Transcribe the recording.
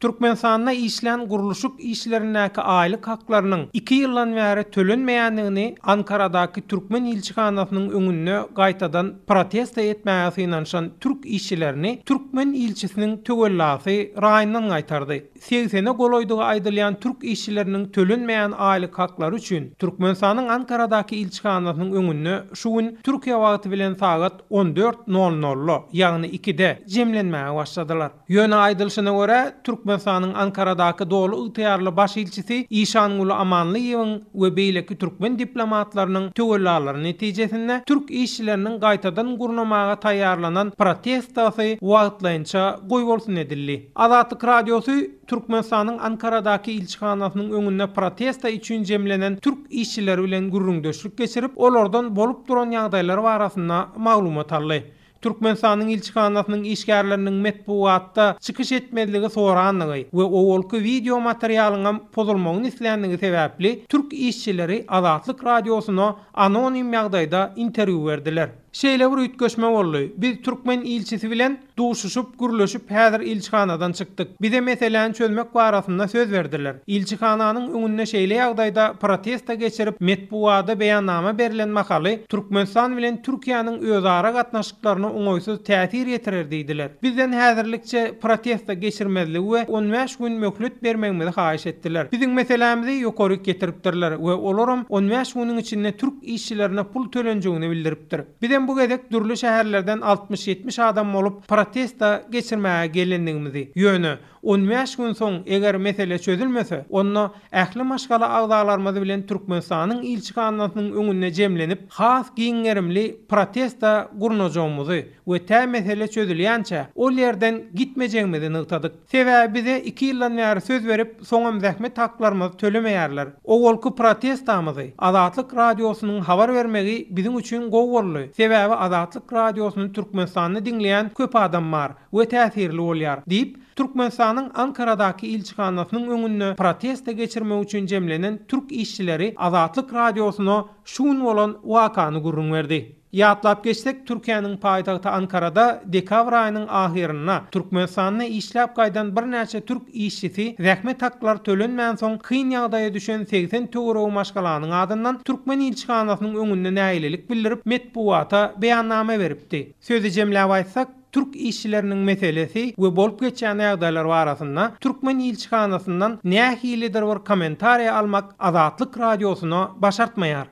Türkmenistanda işlän gurluşyk işlerindäki aýlyk haklarynyň iki ýyldan bäri tölenmeýändigini Ankaradaky türkmen ilçihanasynyň öňünde gaýtadan protesta etmäge synanyşan türk işçilerini türkmen ilçisiniň töwellasy raýyndan gaýtardy. Segsene golaýdygy aýdylýan türk işçileriniň tölenmeýän aýlyk haklary üçin Türkmenistanyň Ankaradaky ilçihanasynyň öňünde şu gün Türkiýe wagty bilen sagat on dört nol nolda, ýagny ikide jemlenmäge başladylar. Ýöne aýdylyşyna görä, Türkmenistanyň Ankaradaky doly ygtyýarly baş ilçisi Işanguly Amanlyýewiň we beýleki türkmen diplomatlarynyň töwellalary netijesinde türk işçileriniň gaýtadan gurnamaga taýýarlanan protestasy wagtlaýynça goýbolsun edildi. Azatlyk Radiosy Türkmenistanyň Ankaradaky ilçihanasynyň öňünde protesta üçin jemlenen türk işçileri bilen gürrüňdeşlik geçirip, olardan bolup duran ýagdaýlar barasynda maglumat aldy. Türkmenistanyň ilçihanasynyň işgärleriniň metbugatda çykyş etmezligi sorandygy we owalky wideo materialyňam pozulmagyny isländigi sebäpli türk işçileri Azatlyk Radiosyna anonim ýagdaýda interwýu berdiler. Şeýle bir üýtgeşme boldy. Biz türkmen ilçisi bilen duşuşyp, gürleşip häzir ilçihanadan çykdyk. Bize meseläni çözmek barasynda söz berdiler. Ilçihananyň öňünde şeýle ýagdaýda protesta geçirip, metbugada beýannama berlen mahaly Türkmenistan bilen Türkiýäniň özara gatnaşyklaryna oňaýsyz täsir ýetirer diýdiler. Bizden häzirlikçe protesta geçirmezligi we 15 gün möhlet bermegimizi haýyş etdiler. Biziň meselämizi ýokaryk ýetiripdirler we olaram 15 günüň içinde türk işçilerine pul tölenjegini bildiripdir. Bizem bu gezek dürli şäherlerden altmyş-ýetmiş adam bolup protesta geçirmäge gelendigimizi, ýöne 15 gün soň eger mesele çözülmese, onda ähli maşgala agzalarymyz bilen Türkmenistanyň ilçihanasynyň öňünde jemlenip, has giň gerimli protesta gurnajagymyzy we tä mesele çözülýänçä ol ýerden gitmejegimizi nygtadyk. Sebäbi bize iki ýyldan bäri söz berip, soňam zähmet haklarymyzy tölemeýärler. Owalky protestamyzy Azatlyk Radiosynyň habar bermegi biziň üçin gowy boldy. Sebäbi Azatlyk Radiosyny Türkmenistanda diňleýän köp adam bar we täsirli bolýar, diýip, Türkmenistanyň Ankaradaky ilçihanasynyň öňünde protesta geçirmek üçin jemlenen türk işçileri Azatlyk Radiosyna şu gün bolan wakany gürrüň berdi. Ýatlap geçsek, Türkiýäniň paýtagty Ankarada dekabr aýynyň ahyrynda Türkmenistanda işläp gaýdan birnäçe türk işçisi zähmet haklary tölenmänsoň kyn ýagdaýa düşen 80 töweregi maşgalanyň adyndan türkmen ilçihanasynyň öňünde nägilelik bildirip, metbugata beýannama beripdi. Sözi jemläp aýtsak, türk işçileriniň meselesi we bolup geçýän ýagdaýlar barasynda türkmen ilçihanasyndan nähilidir bir kommentariýa almak Azatlyk Radiosyna başartmaýar.